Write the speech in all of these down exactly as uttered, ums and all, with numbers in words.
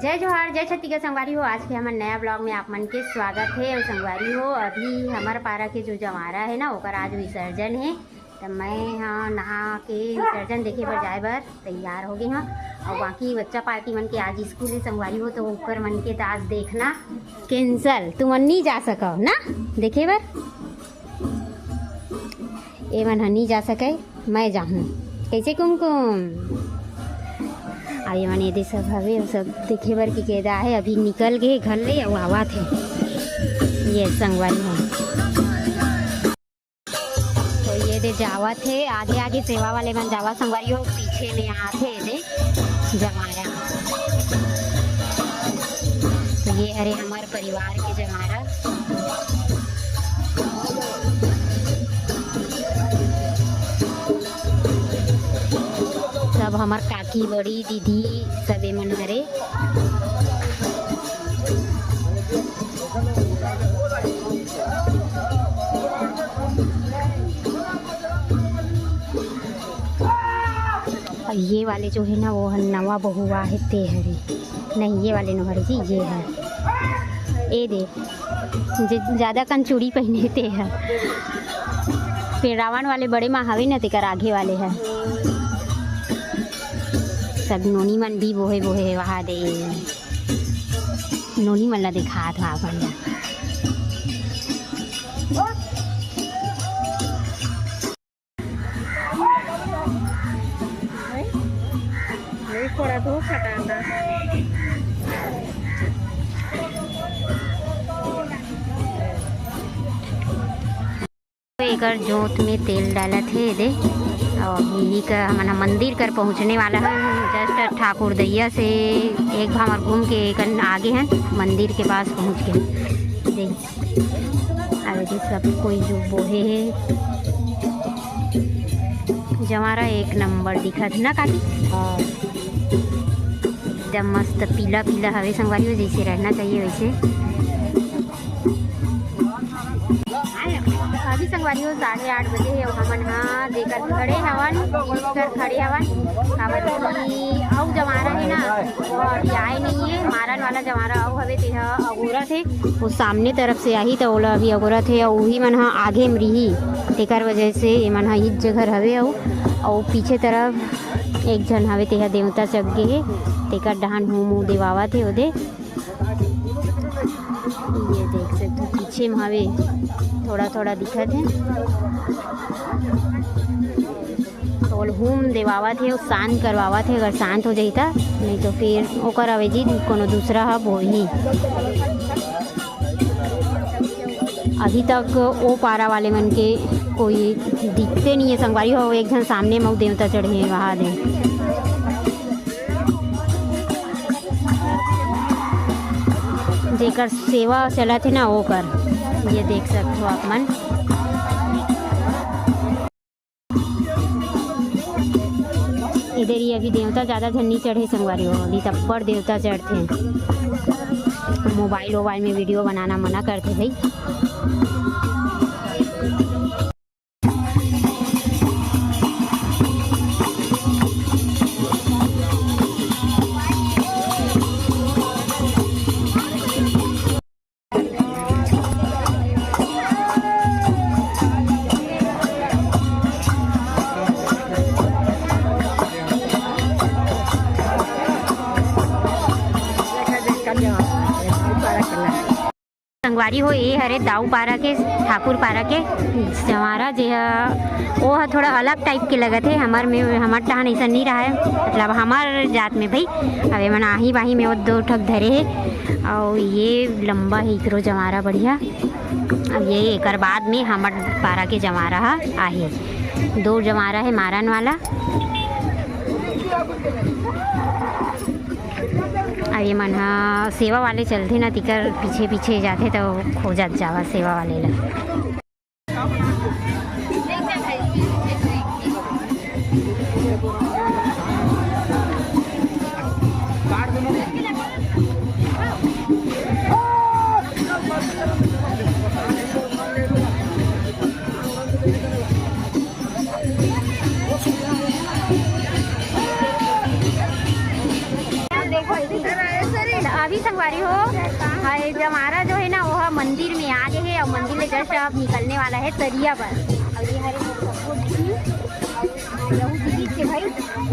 जय जोहार, जय छत्तीसगढ़ संगवारी हो। आज के हमर नया ब्लॉग में आप मन के स्वागत है। और संगवारी हो, अभी हमर पारा के जो जंवारा है ना, ओकर आज विसर्जन है। तो मैं हाँ नहा के विसर्जन देखे बर जाए बर तैयार हो गए हाँ। और बाकी बच्चा पार्टी मन के आज स्कूल है संगवारी हो, तो ओकर मन के तो आज देखना कैंसल, तुमन नहीं जा सको ना देखे बर। ए मन ह नहीं जा सके, मैं जाहूँ। कैसे कुमकुम? अब ये मन एदे सब हवे, सब देखे बर के केदा है। अभी निकल गए घर ले, अउ आवत है ये संगवारी मन। तो ये दे जावत है, आगे आगे सेवा वाले मन जावत संगवारी हो, पीछे में आथे ये दे जंवारा। तो ये हरे हमर परिवार के जंवारा। सब हमर काकी, बड़ी दीदी, सबे मन हरे। और ये वाले जो है ना, वो है नवा बहुआ है, ते हरे। नहीं, ये वाले नो हरे जी, ये है। ए दे, जे ज्यादा कन चूड़ी पहने ते है। फिर रावण वाले बड़े माँ हवे न, तेकर आगे वाले है। सब नोनी मन भी बोहे बोहे वहा दे। नोनी मन ला दिखात हवा अपन ला। नहीं, थोड़ा धूप हटाता। एकर जोत में तेल डालत हे दे। और यही का हमन ह मंदिर कर पहुँचने वाला है। जस्ट ठाकुर दैया से एक भामर घूम के एक आगे हैं, मंदिर के पास पहुँच गए। दे अरे जी, सब कोई जो बोहे है, जंवारा एक नंबर दिखत ना काकी। हाँ। एकदम मस्त पीला पीला हवे संगवारी हो, जैसे रहना चाहिए वैसे। अभी संगवारी हो साढ़े आठ बजे है, हमन हा देकर खड़े हवन, देकर खड़े हवन, काबर कि अउ जंवारा है ना, वो अभी आए नहीं है, मारन वाला जंवारा अउ हवे, तेहा अगोरत है। वो सामने तरफ से आही, त ओला अभी अगोरत हे, अउ उही मन ह आगे म रिही, तेकर वजह से एमन ह इच जगह हवे। अउ, अउ पीछे तरफ एक झन हवे, तेहा देवता चघ गे हे, तेकर डहान हूम हूम देवावत हे ओदे। ये देख सकते हो, पीछे म हवे, थोड़ा थोड़ा दिखत हे। तो ओला हूम देवावत हे, शांत करवावत हे। अगर शांत हो जाही त, नहीं तो फिर ओकर अवेजी कोनो दूसरा ह बोही। अभी तक ओ पारा वाले मन के कोई दिखते नहीं है संगवारी हो। एक झन सामने म देवता चढ़े हे वहाँ दे, जेकर सेवा चलत हे ना ओकर, ये देख सकते हो आप मन। इधर ही अभी देवता ज्यादा झन नहीं चढ़े संगवारी हो, अभी तब्बड़ देवता चढ़थे। मोबाइल वोबाइल में वीडियो बनाना मना करथे भाई। संगवारी हो, ए हरे दाऊ पारा के, ठाकुर पारा के जंवारा, जे ह, ओ ह थोड़ा अलग टाइप के लगत हे। हमर में, हमर टहन ऐसा नहीं रहा है, मतलब हमर जात में भाई। अब एमन आही बाही में वो दो ठक धरे हे, और ये लंबा है इकरो जंवारा बढ़िया। अब ये एकर बाद में हमर पारा के जंवारा ह आही, दो जंवारा है मारन वाला। अब ये मन ह सेवा वाले चलथे ना, तिकर पीछे पीछे जाथे, तो खोजत जावा सेवा वाले ला। अरे हो, हाँ, ये जमारा जो है ना, वो ह मंदिर में आ गए है और मंदिर ले जस्ट अब निकलने वाला है तरिया बर। और ये हरे सबको दीदी, और यहू दीदी के भाई,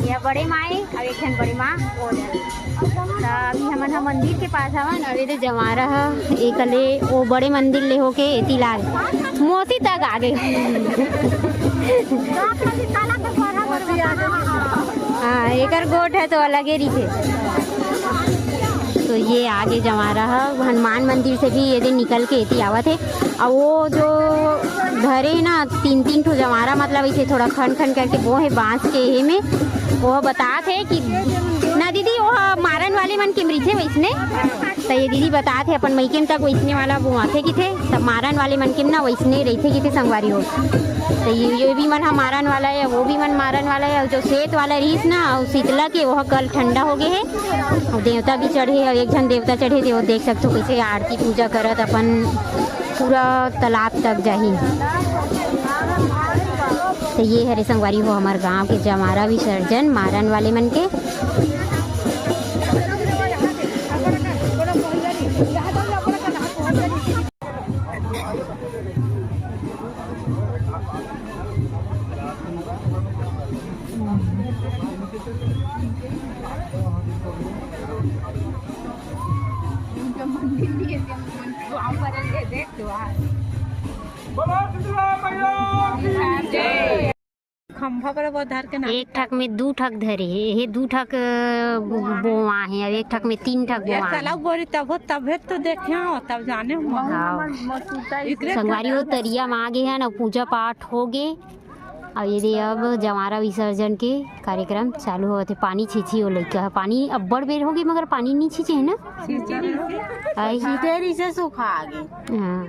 ये बड़े माए और एक ठन बड़े माँ वो डर। तो अभी हमन ह मंदिर के पास हवन और ये जमारा ह एक ले वो बड़े मंदिर ले होके एती लाग मोसी तक आ गए। हाँ, एकर गोठ है तो अलगे रहिथे। तो ये आगे जमारा ह हनुमान मंदिर से भी ये दिन निकल के एती आवत है। और वो जो धरे है ना तीन तीन ठो जमारा, मतलब इसे थोड़ा खन खन करके वो है बांस के हे में, वो बतात है कि ना दीदी, वो मारन वाले मन के मृथे वैसने। तो ये दीदी बतात है अपन मइके में तक वैसने वाला बोआथे किथे, तब मारन वाले मन के ना वैसने रहिथे किथे संगवारी हो। तो ये, ये भी मन ह मारन वाला है, वो भी मन मारन वाला है। और जो सेत वाला रहीस ना, और शीतला के, वो कल ठंडा हो गए है। और देवता भी चढ़े है, एक झन देवता चढ़े थे, वो देख सकते हो कैसे आरती पूजा करत अपन पूरा तालाब तक जाही। तो ये हरे संगवारी हो हमर गांव के जमारा विसर्जन मारन वाले मन के। खंभा पर वो धर के ना एक ठक में दू ठक धरे हे, हे दू ठक बोआ हे, अब एक ठक में तीन ठक बोआ हे। चलाऊ बोरी तब हो, तबे तो देखे हो, तब जाने हो। हाँ। एकरे संगवारी हो, तरिया में आ गे हे ना, पूजा पाठ हो गे। अब ये दे, अब जमारा विसर्जन के कार्यक्रम चालू होत हे। पानी छींची हो लइका ह, पानी अब्बड़ बेर हो गे मगर पानी नहीं छींचे हे ना। छींचे रहिसे। आई। छींचे रहिसे, सुखा गे। हाँ।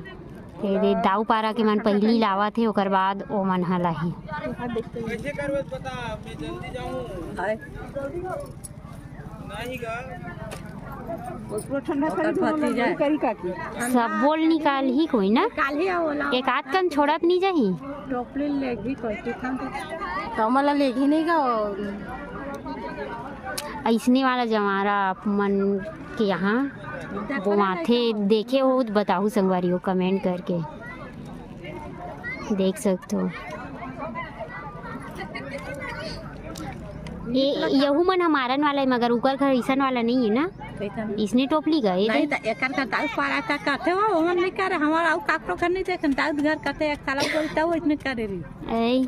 ये दे, दाऊ पारा के मन पहिली लावत हे, ओकर बाद ओ मन ह लाही। कैसे करबे बता, मैं जल्दी जाऊं। हाय। नहीं गा। उसको ठंडा ओकर करी, भतीजा। करी काकी। सब बोल निकाल ही कोई ना। काल ही आओ, लाओ। एक आध कन छोड़त नहीं जाही। टोपली लेगी कोई, तू खान तो। कमला लेगी नहीं गा। अइसने वाला जमारा आप मन के यहाँ बोआथे, देखे हो तो बताहू संगवारी हो, कमेंट करके देख सकते हो। ये यहू मन ह मारन वाला है, मगर उकर घर अइसन वाला नहीं है ना। कैसन? इसने टोपली का, ये नहीं देख। तो एकर का दाऊ पारा का कहते हो, ओमन नहीं करे, हमारा अउ काकरो घर नहीं देखे, दाऊ घर कहते एक साला बोलता हो, इसने करे रही। ऐ,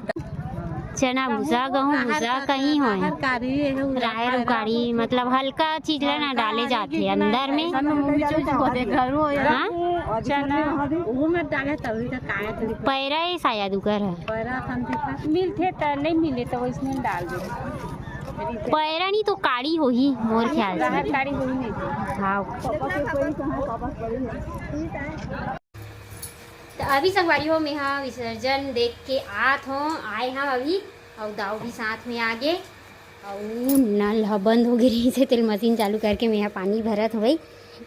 चना भूसा, गहूं भूसा, कहीं होय। राहर उकारी, मतलब हल्का चीज ला ना डाले जाथे अंदर में। हाँ? चना, वो में डाले तभी तो काया थोड़ी। पैरा ही शायद उकर है। पैरा असन दिखा। मिलथे त नहीं मिले तो वैसने डाल दे। पैरा नहीं तो काड़ी होही मोर ख्याल से। राहर काड़ी होही नहीं। हाँ। तो अभी संगवारी हो, मेहा विसर्जन देख के आत हो, आए हम अभी, अउ दाऊ भी साथ में आ गे। अउ नल ह बंद हो गे रहिस हे, तेल मशीन चालू करके मेहा पानी भरत होई।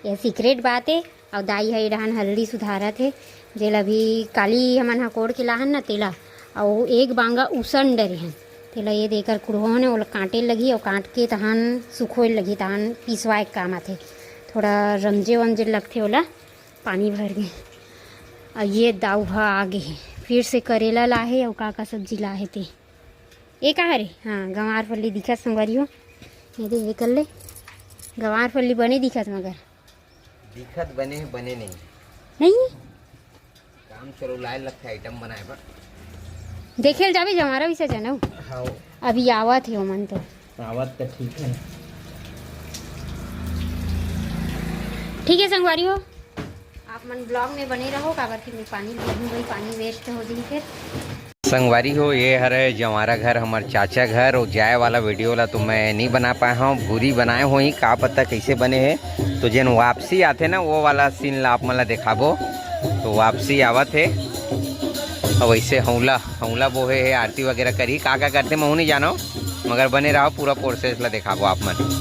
ये सीक्रेट बात हे। अउ दाई ह ए डहान हल्दी सुधारत हे, जेला अभी काली हमन ह कोड़ के लाहन न तेला, अउ एक बांगा उसन डरे हन, तेला ये देकर कुड़हो ने ओला काटे लगही, अउ काट के तहान सुखोए लगही, तहान पिसवाए के काम आथे। थोड़ा रमजे वमजे लगथे ओला। पानी भर गे। अउ ये दाऊ ह आ गे हे, फिर से करेला लाहे अउ का का सब्जी लाहे ते। ये का हरे? हाँ, गंवार फल्ली दिखत संगवारी हो। ये दे, ये कर ले। गंवार फल्ली बने दिखत मगर। दिखत बने हे, बने नहीं। नहीं? काम चलो लाए लगथे आइटम बनाए बर। देखे ल जाबे जमारा विसर्जन हो। हाँ। अभी आवत हे ओमन तो। आवत तो ठीक है। ठीक है संगवारी हो, आप मन ब्लॉग में बने रहो, काबर कि मैं पानी पीहूँ भाई, पानी वेस्ट हो जाही फिर। संगवारी हो, ये हरे जंवारा घर, हमर चाचा घर, अउ जाए वाला वीडियो ला तो मैं नहीं बना पाए हूँ, भूरी बनाए होही, का पता कैसे बने हे। तो जेन वापसी आथे ना, वो वाला सीन ला आप मन ला देखाबो। तो वापसी आवत हे, अउ वैसे हौला, हौला बोहे हे, आरती वगैरह करही, का का करथे महू नहीं जानो। मगर बने रहो, पूरा प्रोसेस ला देखाबो आप मन।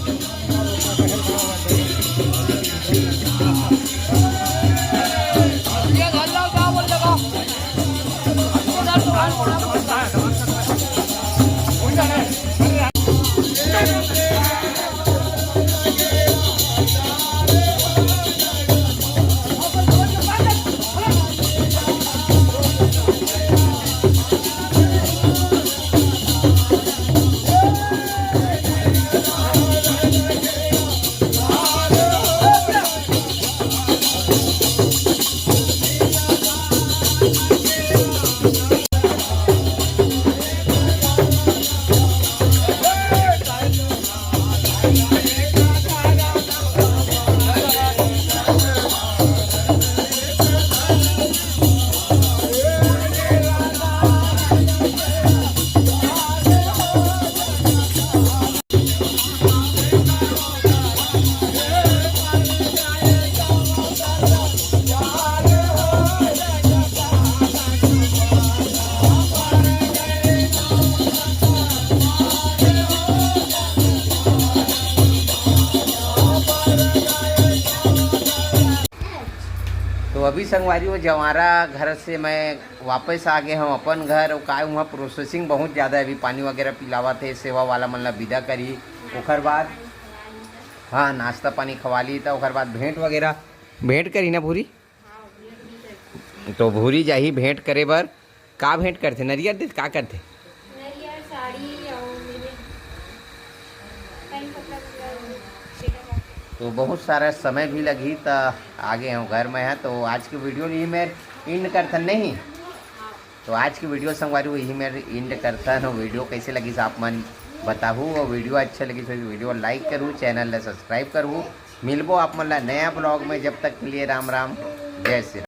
संगवारी हो, जवारा घर से मैं वापस आ गए हूँ अपन घर। अउ काय, वहाँ प्रोसेसिंग बहुत ज़्यादा है, अभी पानी वगैरह पिलावत है, सेवा वाला मन ला विदा करी, ओकर बाद हाँ, नाश्ता पानी खवा ली, तो ओकर बाद भेंट वगैरह, भेंट करी ना भूरी। तो भूरी जाही भेंट करे बर। का भेंट करथे? नरियर दे, का करथे? नरियर, साड़ी और मेरे पैंट कपड़ा वगैरह, बेटा का। तो बहुत सारा समय भी लगही, त आगे हम घर में हैं। तो आज की वीडियो यही मैं एंड करथन नहीं। तो आज की वीडियो संगवारी हो यही मैं एंड करथन। वीडियो कैसे लगी आप मन बताहू, और वीडियो अच्छा लगी तो वीडियो लाइक करू, चैनल ला सब्सक्राइब करू। मिलबो आप मन ला नया ब्लॉग में, जब तक के लिए राम राम, जय श्री राम।